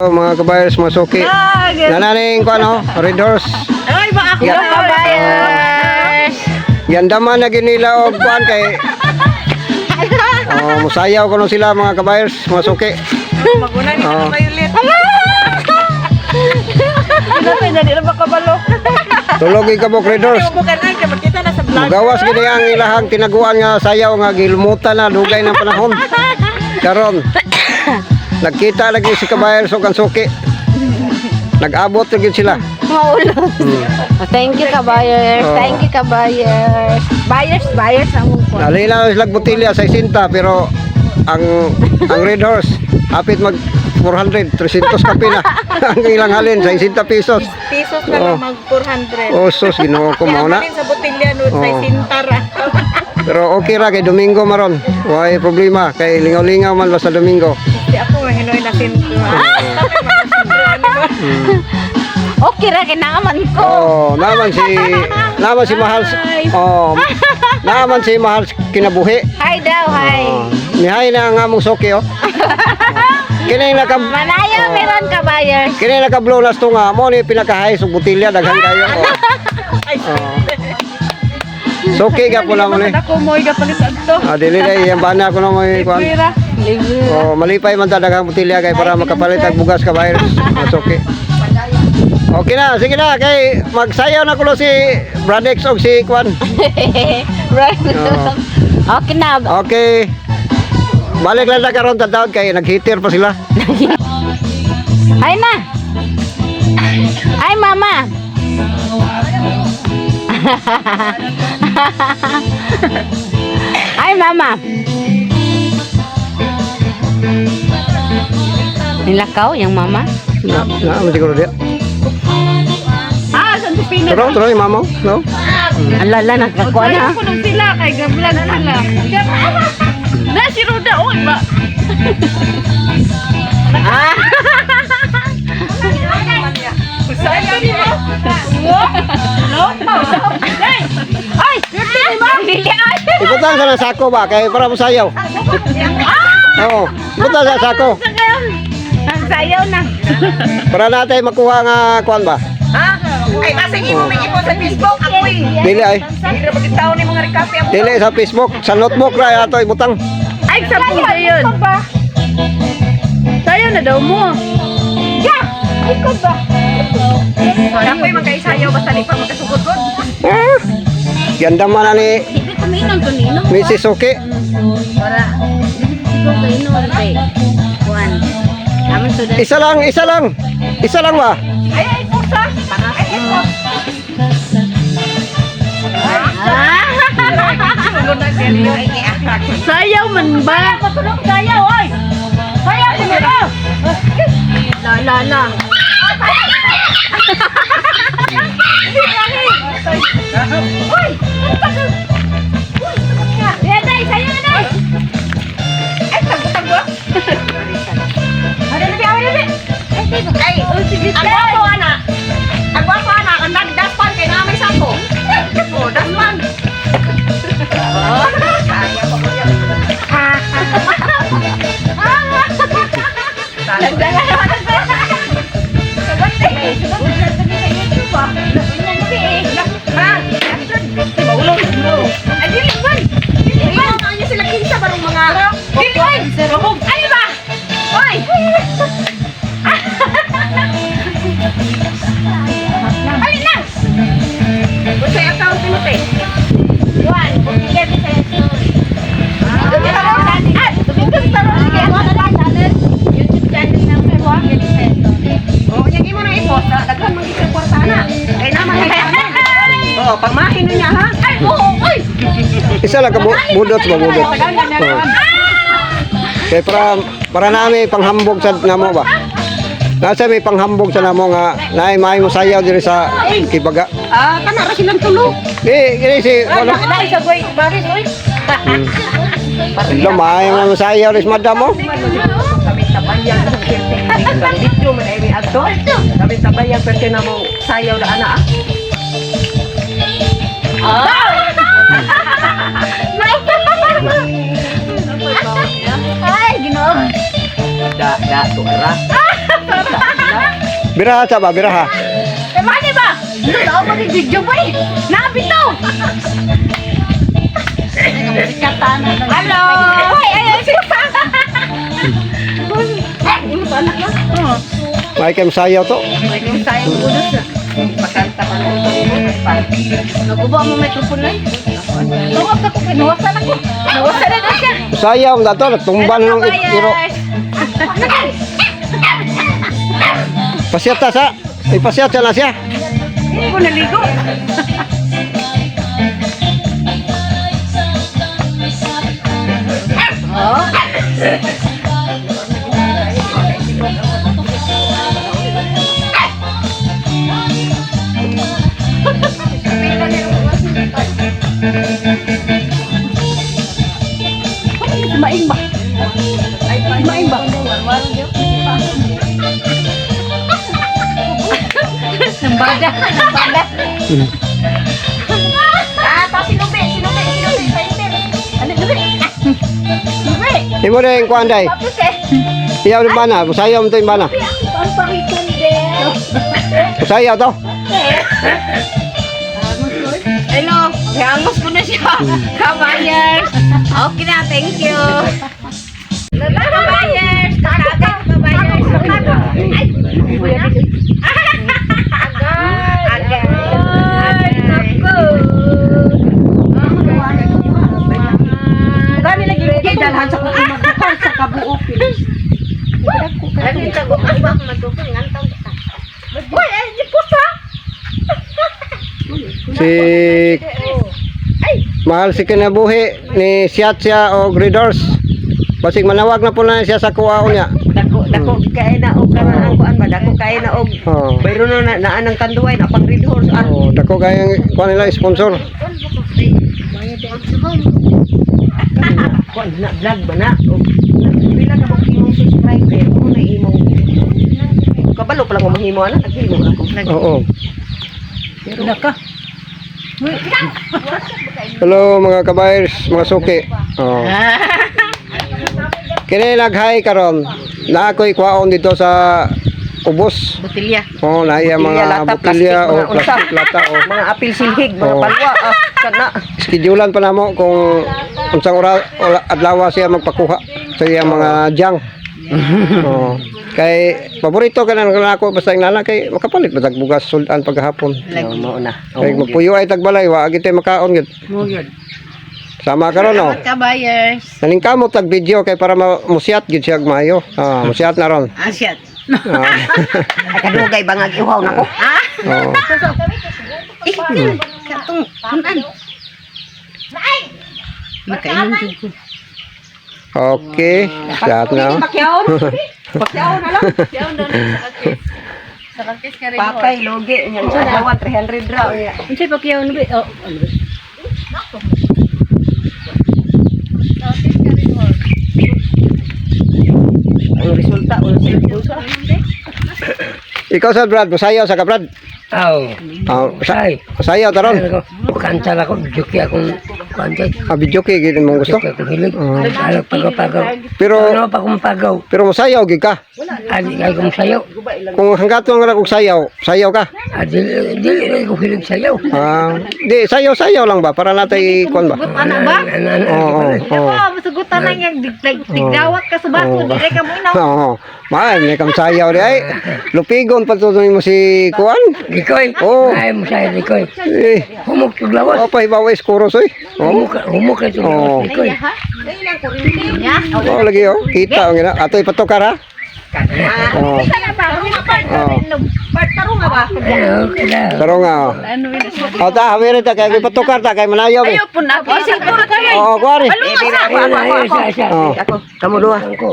Mga kabayers, mga suki. Nananing ko ano, Red Horse. Ay, ba ako? Yeah. Kabayers! Yandaman na ginila og kuan kay. Oh, musayaw kuno sila, mga kabayers, mga suki. Maguna ni Oh. ka ulit. Hindi na, di na makabalo. Tulog ka mo, Red Horse. Bukan lang, kaya makita na sa vlog. Mugawas gini ang ilahang tinaguan nga sayaw nga gilmutan na dugay ng panahon. Karon nagkita lagi si kabayers ug ang suki. Nag-abot lagi sila. Maulo. Thank you, kabayers. Oo. Thank you, kabayers. Buyers, buyers ang po. Nalila sila botilya sa 60, pero ang Red Horse hapit mag 400, 300 kape na. Ang ilang halin, 60 pesos. Pesos na lang, mag 400. Oh, sus, Ginoo ko, mao na. Kaya sa botelya nun, Oo. sa sintara. Pero okay ra kay Domingo maron. Way problema kay lingaw-lingaw man basta Domingo. Hindi ako mahinoy na sintro. Okay ra kinaman ko. Oh, naman si Mahal. Oh, naman si Mahal kinabuhi. Hi daw, hi. Oh, mihay na ang among suki oh. Kini naka Manayo meron, kabayers. Kini naka blow last to nga mo ni pinakahay sa botilya daghan kayo. Oh. Oh. Suki ka pula mo ni. Ako mo igapalit adto. Ah, dili na iyang bana ko na mo kuan. Pira. Oh, malipay man ta daghang botilya kay para makapalit og bugas ka virus. Suki. Okay na, sige na kay magsayaw na kuno si Bradex og si kuan. Right. Oo. Okay na. Okay. Balik lang na karon tadawd kay naghitir pa sila. Hi na. Hi, mama. Hi, mama. Nilakaw yung mama? Na, na man siguro dia. Ah, sa Pino. Turo, turo yung mama, no? Alala, nagkakuha na. Ko nung sila kay ga-vlog sila. Na si Ruda oy ba. Ah. Ay, Dili ay. Ibutang sa ng sako ba kay para mosayaw. Oo, ibutang sa sako Ang sayaw na. para natay makuha nga kuan ba. Ha? Ay, asa imo may ipon sa Facebook ako eh. Dili ay. Hindi na magitaw ni mga rekape ako. Dili sa Facebook, sa notebook ra ato ibutang. Ay, sa puso yun. Sayaw na daw mo. Ya! Ikaw ba? Kapoy magkaisayaw basta di pa magkasugod-god. Ah. Ganda man na ni Di ko minom to ninom. Mrs. Suki. Para di ko kainom kay kuan. Aman sudan. Isa lang, isa lang. Isa lang ba? Ay, ay, pusa. Ay, ay, pusa. Sayaw man ba? Patulong sayaw oy. Sayaw tumulong. La la la. Uy! Day, sayaw na day. Ay, tago-tago. Ay, ang gwapo ana. Ang gwapo ana, ang nagdaspan kay na may sako. Oh, daspan. Ha? Ay, dili man. Dili man. Ano sila kinsa barong mga Dili man. Ano ba? Oy! Alin na? Unsay account nimo te? Juan, bukilya di sa story. Ah, tumingkong taro sige. YouTube channel ng Bukilya di sa story. Oh, yang imo nang i-post, daghan man gid kang kwarta ana. Kay na man Oh, pamahin niya ha. Ay, oo, oy! Isa lang ka budot ba budot. Oo. Kay para para nami panghambog sa namo ba. Nasa may panghambog sa namo nga naay maay mo sayaw diri sa Kibaga. Ah, kana ra silang tulo. Di kini si ano? Ay, sa boy, baris oy. Lo maay mo sayaw ris madam mo. Kami tabayang ang video man ay adto. Kami tabayang perti na mo sayaw na ana. Ay, Ginoo. Da da to ra. Biraha sa ba, biraha. Eh, mali ba? Tao pa ni video ba eh? Nabitaw! Hello! Ay, ay, ay, sino pa? May kay sayaw to. Naguba mo microphone na eh. Tungod ako, kinuwasan ako. Nawasan na daw siya. Sayaw na to, nagtumba na ng iro. Pasyat ta sa. Ipasyat siya na siya. Hindi ko naligo. Maing ba? Maing ba? Nambada, nambada. Ah, tapos sinubi, sinubi, sinubi sa inter. Ano, lubi? Lubi! Imo na yung kuan day. Tapos eh. Iyaw ni bana, sayaw mo to yung bana. Ang pakitan din. Sayaw to. Hello, hangos ko na siya. Kabayers. Okay na, thank you. Kabayers, kakagay, kabayers. Ay, agay. Agay. Naku. Gani lagi ko dalhan sa kung magbukas sa kabuok. Uy, ay, di pusa. Si Mahal si kinabuhi ni Siat siya og Readers. Basig manawag na po na siya sa kuwaon niya. Dako, dako kay na og kanang kuan ba, dako kay na og Oh. bayro na naa nang tanduay na pang Red Horse ah. Oh, dako kayang kuan nila sponsor. Kuan na vlog ba na? Og pila ka bang imong subscriber mo na imong kabalo pa lang ko mahimo ana, naghimo na ko. Oo. Naka. Hello mga kabayers, mga suki. Oh. Kini nag-hi karon. Na ako'y kuwaon dito sa ubos. Botilya. Oh, na iya Botilya, mga lata, botilya plastic, o mga unsa. plastic lata o Mga apil silhig, mga Oo. palwa ah, kana. Schedulean pa namo kung unsang ora, adlaw siya magpakuha sa iyang mga jang. Oh. Kay paborito ka na ako basta yung nana kay makapalit ba tag bugas sudan paghapon. Lagi mo na. Kay magpuyo ay tagbalay wa agit tay makaon gid. Mo yun. Sama karon no. Kabayers. Naningkamot tag video kay para musyat gid siya og maayo. Ah, musyat na ron. Asyat. Ah. Ay kadugay bangag ihaw nako. Oo. Eh, katong kunan. Makainom jud ko. Okay, syat na. Pakyaon. Pakyaon na lang. Sa kakis ka rin. Patay logi nya sa adlaw 300 ra unya. Unsay pakyaon ba? Oh, ano ba? Ang resulta ulo sa pulsa. Ikaw sa Brad, musayaw sa ka Brad. Aw. Ah, Ay. sayaw taron. Kanta lang ako, juki akong kanta. Ah, video kay gid mong gusto. Juki akong hilig. Oo. Alag pagaw-pagaw. Pero Ano pa akong pagaw? pero musayaw gid ka. Adi kay kong sayaw. Kung hanggaton nga og sayaw, sayaw ka. Adi, dili ko hilig sayaw. Ah, di sayaw-sayaw lang ba para natay kuan ba? Ana ba? Ano, ano, Oo, oo. Oh, masugutan lang yung tigdawat ka sa baso, Oo. dire ka mo inaw. Oo. Maan, may kang sayaw di ay. Lupigon pa to mo si kuan. Dikoy. Oo. Ay, mo sayaw, dikoy. Eh, Humok tug lawas. o pa hibaw iskuros oy. Oo. Humok, humok tug Oo. lawas, dikoy. Oo lagi oh. Kita ang ina. Atoy patokar ha. Oo. Oo. Part tarong ba? Ay, okay na. Taro nga oh. O ta, hawiri ta kay patokar ta kay manayaw eh. Ayaw po na ako. Siguro kayo. Oo, kuari. Ayun, ayun, sa, sa. Oo. Ako, kamo duha. Ako.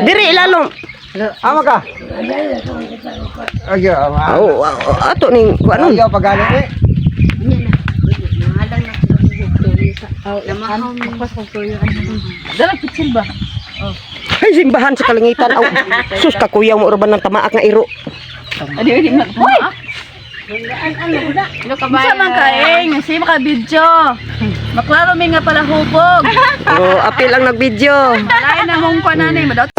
Diri ilalom. Ama ka. Ay, ama. Oh, ato ning kuanon. Ayaw pagani eh. Dala pitsil ba? Ay simbahan sa kalangitan. Aw, sus kakuyaw mo urban ng tamaak nga iro. Uy! Ano ka ba? Sa man kaeng, si maka video. Maklaro mi nga pala hupog. Oh, apil ang nagvideo. Lain na mong pananay, madaot.